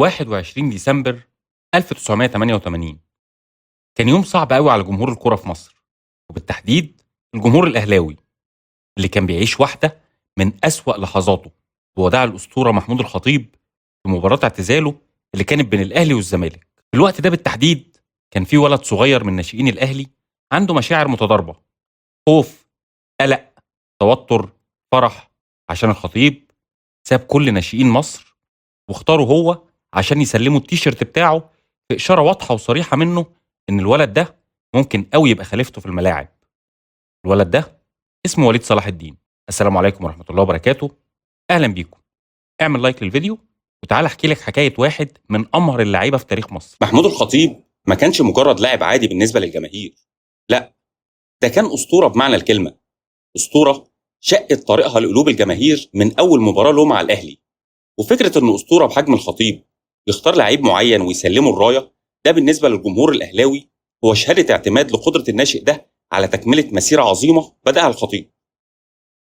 21 ديسمبر 1988 كان يوم صعب قوي على جمهور الكرة في مصر، وبالتحديد الجمهور الأهلاوي اللي كان بيعيش واحدة من أسوأ لحظاته بوداع الأسطورة محمود الخطيب في مباراة اعتزاله اللي كانت بين الأهلي والزمالك. في الوقت ده بالتحديد كان في ولد صغير من ناشئين الأهلي عنده مشاعر متضاربة، خوف، قلق، توتر، فرح، عشان الخطيب ساب كل ناشئين مصر واختاره هو عشان يسلموا التيشيرت بتاعه في إشارة واضحة وصريحة منه إن الولد ده ممكن قوي يبقى خليفته في الملاعب. الولد ده اسمه وليد صلاح الدين. السلام عليكم ورحمة الله وبركاته، أهلا بيكم. اعمل like للفيديو وتعالى احكي لك حكاية واحد من أمهر اللعيبة في تاريخ مصر. محمود الخطيب ما كانش مجرد لاعب عادي بالنسبة للجماهير، لا، ده كان أسطورة بمعنى الكلمة، أسطورة شقت طريقها لقلوب الجماهير من أول مباراة له مع الأهلي. وفكرة إن أسطورة بحجم الخطيب يختار لعيب معين ويسلمه الراية، ده بالنسبة للجمهور الأهلاوي هو شهادة اعتماد لقدرة الناشئ ده على تكملة مسيرة عظيمة بدأها الخطيب.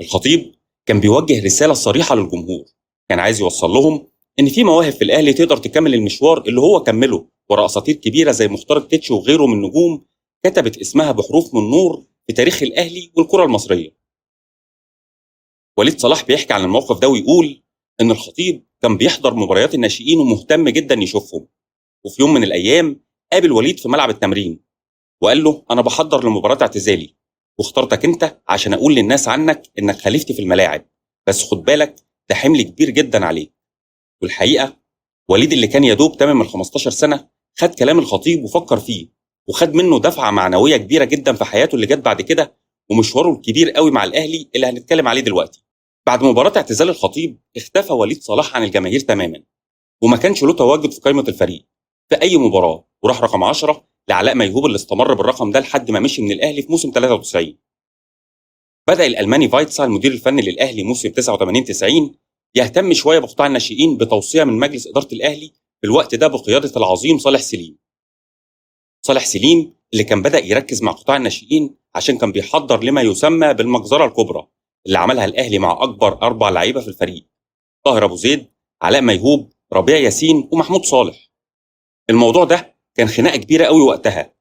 الخطيب كان بيوجه رسالة صريحة للجمهور، كان عايز يوصل لهم إن في مواهب في الأهلي تقدر تكمل المشوار اللي هو كمله ورا أساطير كبيرة زي مختار التتش وغيره من نجوم كتبت اسمها بحروف من نور في تاريخ الأهلي والكرة المصرية. وليد صلاح بيحكي عن الموقف ده ويقول إن الخطيب كان بيحضر مباريات الناشئين ومهتم جدا يشوفهم، وفي يوم من الأيام قابل وليد في ملعب التمرين وقال له أنا بحضر لمباراة اعتزالي واخترتك أنت عشان أقول للناس عنك إنك خليفتي في الملاعب، بس خد بالك ده حمل كبير جدا عليك. والحقيقة وليد اللي كان يدوب تمام ال 15 سنة خد كلام الخطيب وفكر فيه وخد منه دفعة معنوية كبيرة جدا في حياته اللي جت بعد كده ومشواره الكبير قوي مع الأهلي اللي هنتكلم عليه دلوقتي. بعد مباراة اعتزال الخطيب اختفى وليد صلاح عن الجماهير تماما وما كانش له تواجد في قائمة الفريق في أي مباراة، وراح رقم 10 لعلاء ميهوب اللي استمر بالرقم ده لحد ما مشي من الأهلي في موسم 93. بدأ الألماني فايتسا المدير الفني للأهلي موسم 89-90 يهتم شوية بقطاع الناشئين بتوصية من مجلس إدارة الأهلي في الوقت ده بقيادة العظيم صالح سليم. صالح سليم اللي كان بدأ يركز مع قطاع الناشئين عشان كان بيحضر لما يسمى بالمجزرة الكبرى اللي عملها الأهلي مع أكبر 4 لعيبة في الفريق، طاهر أبو زيد، علاء ميهوب، ربيع ياسين، ومحمود صالح. الموضوع ده كان خناقة كبيرة قوي وقتها،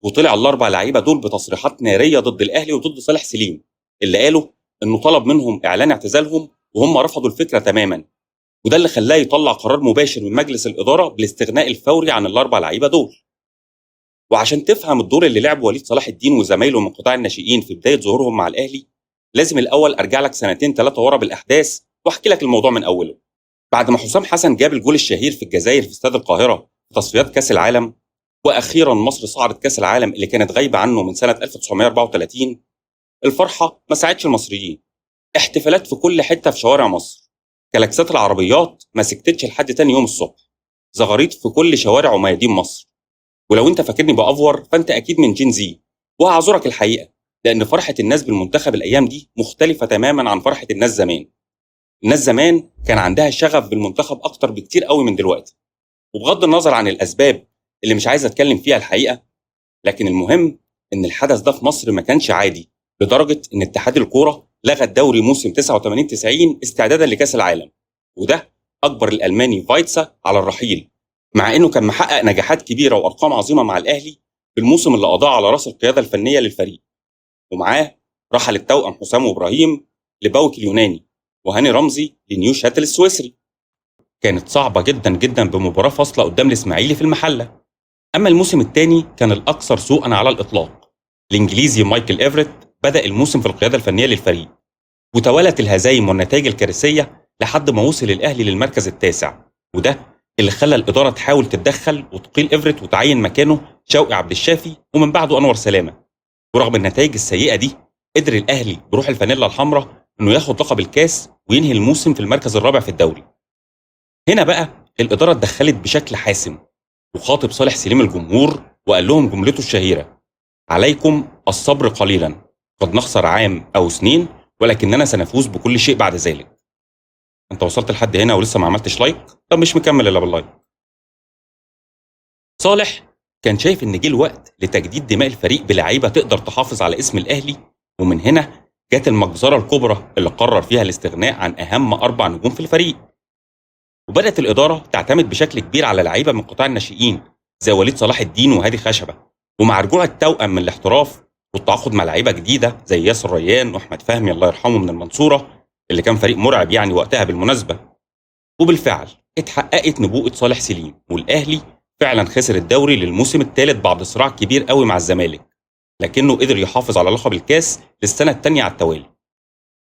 وطلع ال4 لعيبة دول بتصريحات نارية ضد الأهلي وضد صالح سليم اللي قالوا إنه طلب منهم إعلان اعتزالهم وهم رفضوا الفكرة تماما، وده اللي خلاه يطلع قرار مباشر من مجلس الإدارة بالاستغناء الفوري عن ال4 لعيبة دول. وعشان تفهم الدور اللي لعبه وليد صلاح الدين وزمايله من قطاع الناشئين في بداية ظهورهم مع الأهلي، لازم الأول أرجع لك 2-3 ورا بالأحداث وأحكي لك الموضوع من أوله. بعد ما حسام حسن جاب الجول الشهير في الجزائر في استاد القاهرة في تصفيات كأس العالم، وأخيرا مصر صعدت كأس العالم اللي كانت غايبة عنه من سنة 1934، الفرحة ما ساعدتش المصريين. احتفالات في كل حتة في شوارع مصر، كلاكسات العربيات ما سكتتش لحد تاني يوم الصبح، زغاريط في كل شوارع وميادين مصر. ولو انت فاكرني بأفور فانت اكيد من جين زي، وهعذرك الحقيقة لان فرحة الناس بالمنتخب الايام دي مختلفة تماما عن فرحة الناس زمان. الناس زمان كان عندها شغف بالمنتخب اكتر بكتير قوي من دلوقتي، وبغض النظر عن الاسباب اللي مش عايز اتكلم فيها الحقيقة، لكن المهم ان الحدث ده في مصر ما كانش عادي لدرجة ان اتحاد الكورة لغى الدوري موسم 89-90 استعدادا لكاس العالم، وده اجبر الالماني فايتسا على الرحيل مع انه كان محقق نجاحات كبيرة وارقام عظيمة مع الاهلي في الموسم اللي قضاه على راس القيادة الفنية للفريق. ومعاه رحل التوأم حسام وابراهيم لباوك اليوناني وهاني رمزي لنيو شاتل السويسري. كانت صعبة جدا جدا بمباراة فاصلة قدام الاسماعيلي في المحلة. اما الموسم الثاني كان الاكثر سوءا على الاطلاق. الانجليزي مايكل ايفريت بدأ الموسم في القيادة الفنية للفريق، وتوالت الهزايم والنتائج الكارثية لحد ما وصل الاهلي للمركز التاسع، وده اللي خلى الادارة تحاول تتدخل وتقيل ايفريت وتعين مكانه شوقي عبد الشافي ومن بعده انور سلامه. ورغم النتائج السيئة دي قدر الاهلي بروح الفانيلا الحمراء انه ياخد لقب الكاس وينهي الموسم في المركز الرابع في الدوري. هنا بقى الادارة اتدخلت بشكل حاسم وخاطب صالح سليم الجمهور وقال لهم جملته الشهيرة: عليكم الصبر قليلا، قد نخسر عام او سنين ولكننا سنفوز بكل شيء بعد ذلك. انت وصلت لحد هنا ولسه ما عملتش like؟ طب مش مكمل الا بال like. صالح كان شايف ان جه الوقت لتجديد دماء الفريق بلعيبه تقدر تحافظ على اسم الاهلي، ومن هنا جت المجزرة الكبرى اللي قرر فيها الاستغناء عن اهم 4 نجوم في الفريق. وبدأت الإدارة تعتمد بشكل كبير على لعيبة من قطاع الناشئين زي وليد صلاح الدين وهادي خشبة، ومع رجوع التوأم من الاحتراف والتعاقد مع لعيبة جديدة زي ياسر ريان وأحمد فهمي الله يرحمه من المنصورة اللي كان فريق مرعب يعني وقتها بالمناسبة. وبالفعل اتحققت نبوءة صالح سليم، والأهلي فعلا خسر الدوري للموسم الثالث بعد صراع كبير قوي مع الزمالك، لكنه قدر يحافظ على لقب الكاس للسنة الثانية على التوالي.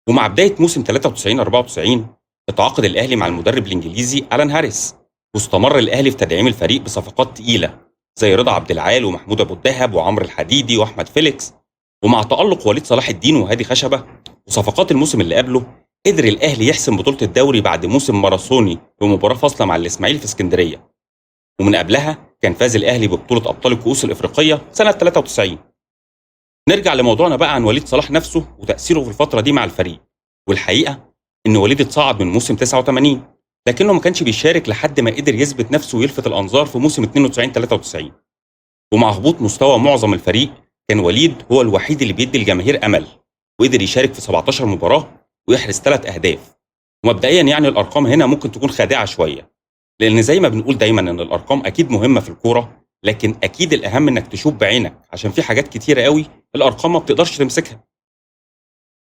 ومع بداية موسم 93-94 اتعاقد الأهلي مع المدرب الإنجليزي ألان هاريس، واستمر الأهلي في تدعيم الفريق بصفقات تقيلة زي رضا عبد العال ومحمود أبو الدهب وعمرو الحديدي وأحمد فيليكس. ومع تألق وليد صلاح الدين وهادي خشبة وصفقات الموسم اللي قبله، قدر الأهلي يحسم بطولة الدوري بعد موسم ماراثوني بمباراة فاصلة مع الإسماعيلي في اسكندرية. ومن قبلها كان فاز الأهلي ببطولة أبطال الكؤوس الإفريقية سنة 93. نرجع لموضوعنا بقى عن وليد صلاح نفسه وتأثيره في الفترة دي مع الفريق. والحقيقة إن وليد اتصعد من موسم 89، لكنه ما كانش بيشارك لحد ما قدر يثبت نفسه ويلفت الأنظار في موسم 92-93. ومع هبوط مستوى معظم الفريق، كان وليد هو الوحيد اللي بيدي الجماهير أمل، وقدر يشارك في 17 مباراة ويحرز 3 أهداف. ومبدئيا يعني الأرقام هنا ممكن تكون خادعة شوية، لأن زي ما بنقول دايما إن الأرقام أكيد مهمة في الكورة، لكن أكيد الأهم إنك تشوف بعينك، عشان في حاجات كتيرة قوي الأرقام ما بتقدرش تمسكها.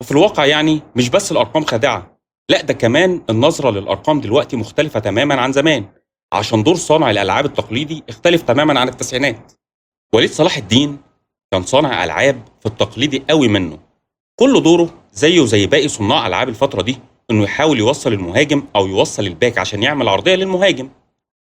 وفي الواقع يعني مش بس الأرقام خادعة، لا ده كمان النظرة للأرقام دلوقتي مختلفة تماما عن زمان، عشان دور صانع الألعاب التقليدي اختلف تماما عن التسعينات. وليد صلاح الدين كان صانع ألعاب في التقليدي قوي منه، كل دوره زيه زي باقي صناع ألعاب الفترة دي إنه يحاول يوصل المهاجم أو يوصل الباك عشان يعمل عرضية للمهاجم،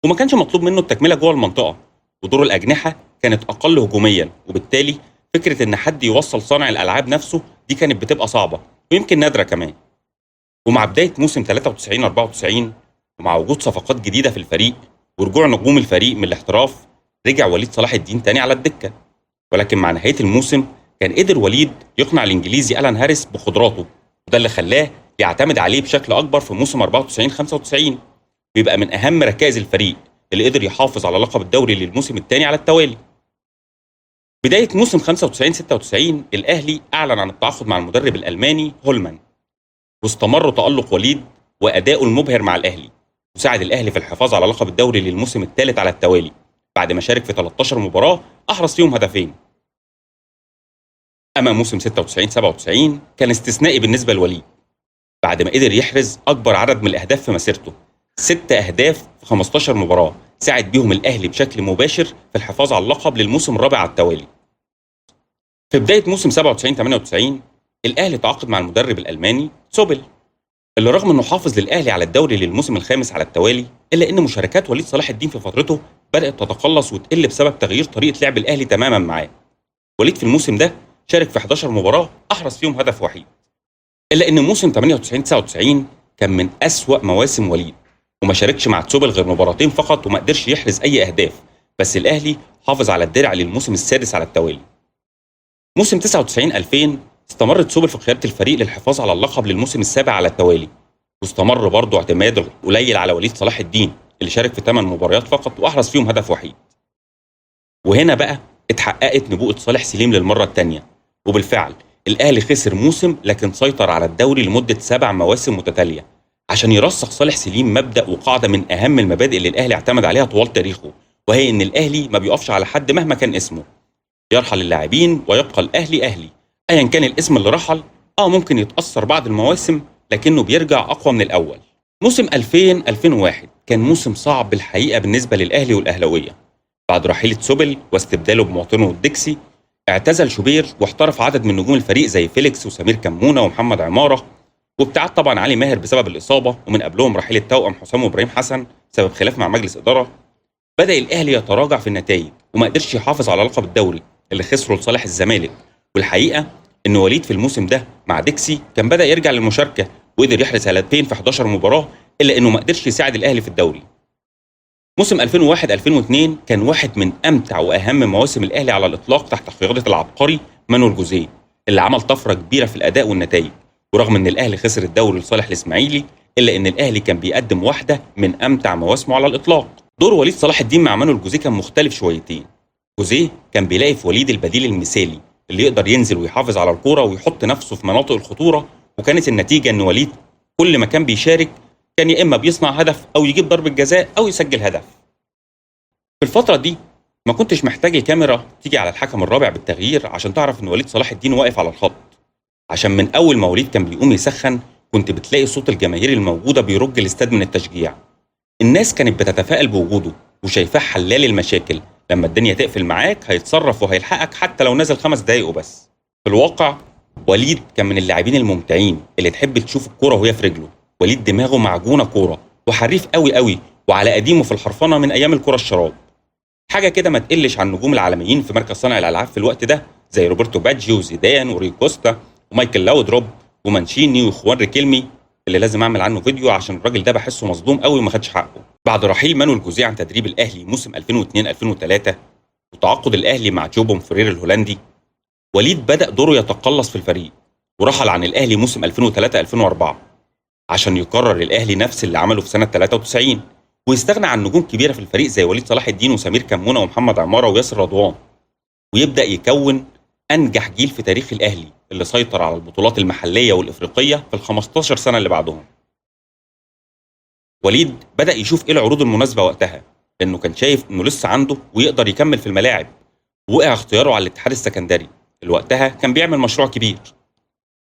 وما كانش مطلوب منه التكملة جوه المنطقة، ودور الأجنحة كانت أقل هجوميا، وبالتالي فكرة إن حد يوصل صانع الألعاب نفسه دي كانت بتبقى صعبة ويمكن نادرة كمان. ومع بداية موسم 93-94 ومع وجود صفقات جديدة في الفريق ورجوع نجوم الفريق من الاحتراف، رجع وليد صلاح الدين تاني على الدكة. ولكن مع نهاية الموسم كان قدر وليد يقنع الإنجليزي ألان هاريس بقدراته، وده اللي خلاه يعتمد عليه بشكل أكبر في موسم 94-95، ويبقى من أهم ركائز الفريق اللي قدر يحافظ على لقب الدوري للموسم الثاني على التوالي. بداية موسم 95-96 الأهلي أعلن عن التعاقد مع المدرب الألماني هولمان، واستمر تألق وليد وأداؤه المبهر مع الأهلي، وساعد الأهلي في الحفاظ على لقب الدوري للموسم الثالث على التوالي بعد ما شارك في 13 مباراة أحرز فيهم هدفين. أما موسم 96-97 كان استثنائي بالنسبة لوليد، بعد ما قدر يحرز أكبر عدد من الأهداف في مسيرته، 6 أهداف في 15 مباراة، ساعد بيهم الأهلي بشكل مباشر في الحفاظ على اللقب للموسم الرابع على التوالي. في بداية موسم 97-98 الأهلي تعاقد مع المدرب الألماني سوبل، اللي رغم أنه حافظ للأهلي على الدوري للموسم الخامس على التوالي، إلا أن مشاركات وليد صلاح الدين في فترته بدأت تتقلص وتقل بسبب تغيير طريقة لعب الأهلي تماما معاه. وليد في الموسم ده شارك في 11 مباراة أحرز فيهم هدف وحيد. إلا أن موسم 98-99 كان من أسوأ مواسم وليد، وما شاركش مع تسوبل غير مباراتين فقط وما قدرش يحرز أي أهداف، بس الأهلي حافظ على الدرع للموسم السادس على التوالي. موسم 99-2000 استمر تسوبل في قيادة الفريق للحفاظ على اللقب للموسم السابع على التوالي، واستمر برضه اعتماد قليل على وليد صلاح الدين اللي شارك في 8 مباريات فقط وأحرز فيهم هدف وحيد. وهنا بقى اتحققت نبوءة صالح سليم للمرة الثانية، وبالفعل الأهلي خسر موسم لكن سيطر على الدوري لمدة 7 مواسم متتالية، عشان يرسخ صالح سليم مبدأ وقاعدة من أهم المبادئ اللي الأهلي اعتمد عليها طوال تاريخه، وهي إن الأهلي ما بيقفش على حد مهما كان اسمه، يرحل اللاعبين ويبقى الأهلي أهلي أيا كان الاسم اللي رحل. ممكن يتأثر بعض المواسم لكنه بيرجع أقوى من الأول. موسم 2000-2001 كان موسم صعب بالحقيقة بالنسبة للأهلي والأهلاوية. بعد رحيل تسوبل واستبداله بمواطنه الدكسي، اعتزل شوبير واحترف عدد من نجوم الفريق زي فيليكس وسمير كمونة ومحمد عمارة، وابتعد طبعا علي ماهر بسبب الإصابة، ومن قبلهم رحيل التوأم حسام وإبراهيم حسن بسبب خلاف مع مجلس إدارة. بدأ الأهلي يتراجع في النتائج وما قدرش يحافظ على لقب الدوري اللي خسره لصالح الزمالك. والحقيقة إن وليد في الموسم ده مع ديكسي كان بدأ يرجع للمشاركة وقدر يحرز هدفين في 11 مباراة، إلا إنه ما قدرش يساعد الأهلي في الدوري. موسم 2001-2002 كان واحد من أمتع وأهم مواسم الأهلي على الإطلاق تحت قيادة العبقري مانويل جوزيه، اللي عمل طفرة كبيرة في الأداء والنتائج. ورغم إن الأهلي خسر الدوري لصالح الإسماعيلي، إلا إن الأهلي كان بيقدم واحدة من أمتع مواسمه على الإطلاق. دور وليد صلاح الدين مع مانويل جوزيه كان مختلف شويتين. جوزيه كان بيلاقي في وليد البديل المثالي اللي يقدر ينزل ويحافظ على الكورة ويحط نفسه في مناطق الخطورة، وكانت النتيجة إن وليد كل ما كان بيشارك كان يا إما بيصنع هدف أو يجيب ضربة جزاء أو يسجل هدف. في الفترة دي ما كنتش محتاج الكاميرا تيجي على الحكم الرابع بالتغيير عشان تعرف إن وليد صلاح الدين واقف على الخط، عشان من أول ما وليد كان بيقوم يسخن كنت بتلاقي صوت الجماهير الموجودة بيرج الاستاد من التشجيع. الناس كانت بتتفائل بوجوده وشايفاه حلال المشاكل، لما الدنيا تقفل معاك هيتصرف وهيلحقك حتى لو نزل 5 دقايق وبس. في الواقع وليد كان من اللاعبين الممتعين اللي تحب تشوف الكورة وهي في رجله. وليد دماغه معجونة كورة وحريف قوي قوي وعلى قديمة في الحرفنة من أيام الكرة الشراب. حاجة كده ما تقلش عن النجوم العالميين في مركز صانع الألعاب في الوقت ده زي روبرتو باجيو وزيدان وري كوستا ومايكل لاودروب ومانشيني وخوان ريكيلمي، اللي لازم اعمل عنه فيديو عشان الراجل ده بحسه مظلوم قوي وما خدش حقه. بعد رحيل مانويل جوزيه عن تدريب الاهلي موسم 2002-2003 وتعاقد الاهلي مع جو بومفرير الهولندي، وليد بدأ دوره يتقلص في الفريق ورحل عن الاهلي موسم 2003-2004 عشان يكرر الاهلي نفس اللي عمله في سنة 93 ويستغنى عن نجوم كبيرة في الفريق زي وليد صلاح الدين وسمير كمونه ومحمد عمارة وياسر رضوان، ويبدأ يكون انجح جيل في تاريخ الاهلي اللي سيطر على البطولات المحلية والافريقيه في ال 15 سنة اللي بعدهم. وليد بدا يشوف ايه العروض المناسبة وقتها، لانه كان شايف انه لسه عنده ويقدر يكمل في الملاعب. وقع اختياره على الاتحاد السكندري اللي وقتها كان بيعمل مشروع كبير.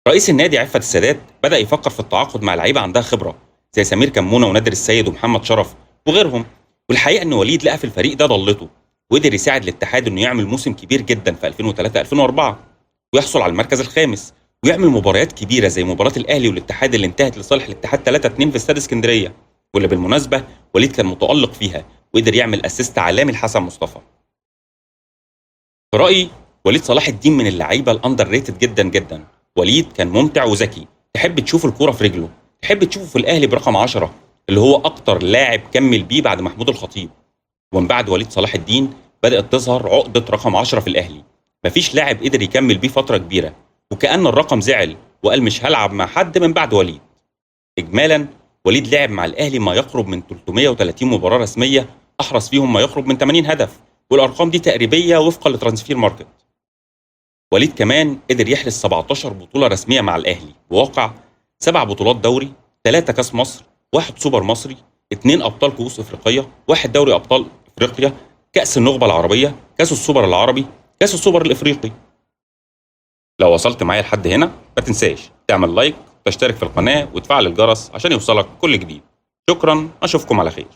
رئيس النادي عفت السادات بدا يفكر في التعاقد مع لعيبة عندها خبره زي سمير كمونه ونادر السيد ومحمد شرف وغيرهم، والحقيقة ان وليد لقى في الفريق ده ضلته وقدر يساعد الاتحاد انه يعمل موسم كبير جدا في 2003-2004 ويحصل على المركز الخامس ويعمل مباريات كبيرة زي مباراة الاهلي والاتحاد اللي انتهت لصالح الاتحاد 3-2 في استاد اسكندرية، واللي بالمناسبة وليد كان متالق فيها وقدر يعمل assist عالمي لحسن مصطفى. في رايي وليد صلاح الدين من اللعيبة ال underrated جدا جدا. وليد كان ممتع وذكي، تحب تشوف الكورة في رجله، تحب تشوفه في الاهلي برقم 10 اللي هو اكتر لاعب كمل بيه بعد محمود الخطيب. ومن بعد وليد صلاح الدين بدأت تظهر عقدة رقم 10 في الأهلي، مفيش لاعب قدر يكمل بيه فترة كبيرة، وكأن الرقم زعل وقال مش هلعب مع حد من بعد وليد. إجمالا وليد لعب مع الأهلي ما يقرب من 330 مباراة رسمية، أحرز فيهم ما يقرب من 80 هدف، والأرقام دي تقريبية وفقا ل Transfermarkt. وليد كمان قدر يحرز 17 بطولة رسمية مع الأهلي، بواقع 7 بطولات دوري، 3 كاس مصر، 1 سوبر مصري، 2 أبطال كؤوس إفريقية، 1 دوري أبطال إفريقيا، كأس النخبة العربية، كأس السوبر العربي، كأس السوبر الإفريقي. لو وصلت معايا لحد هنا ما تنساش تعمل like وتشترك في القناة وتفعل الجرس عشان يوصلك كل جديد. شكرا، أشوفكم على خير.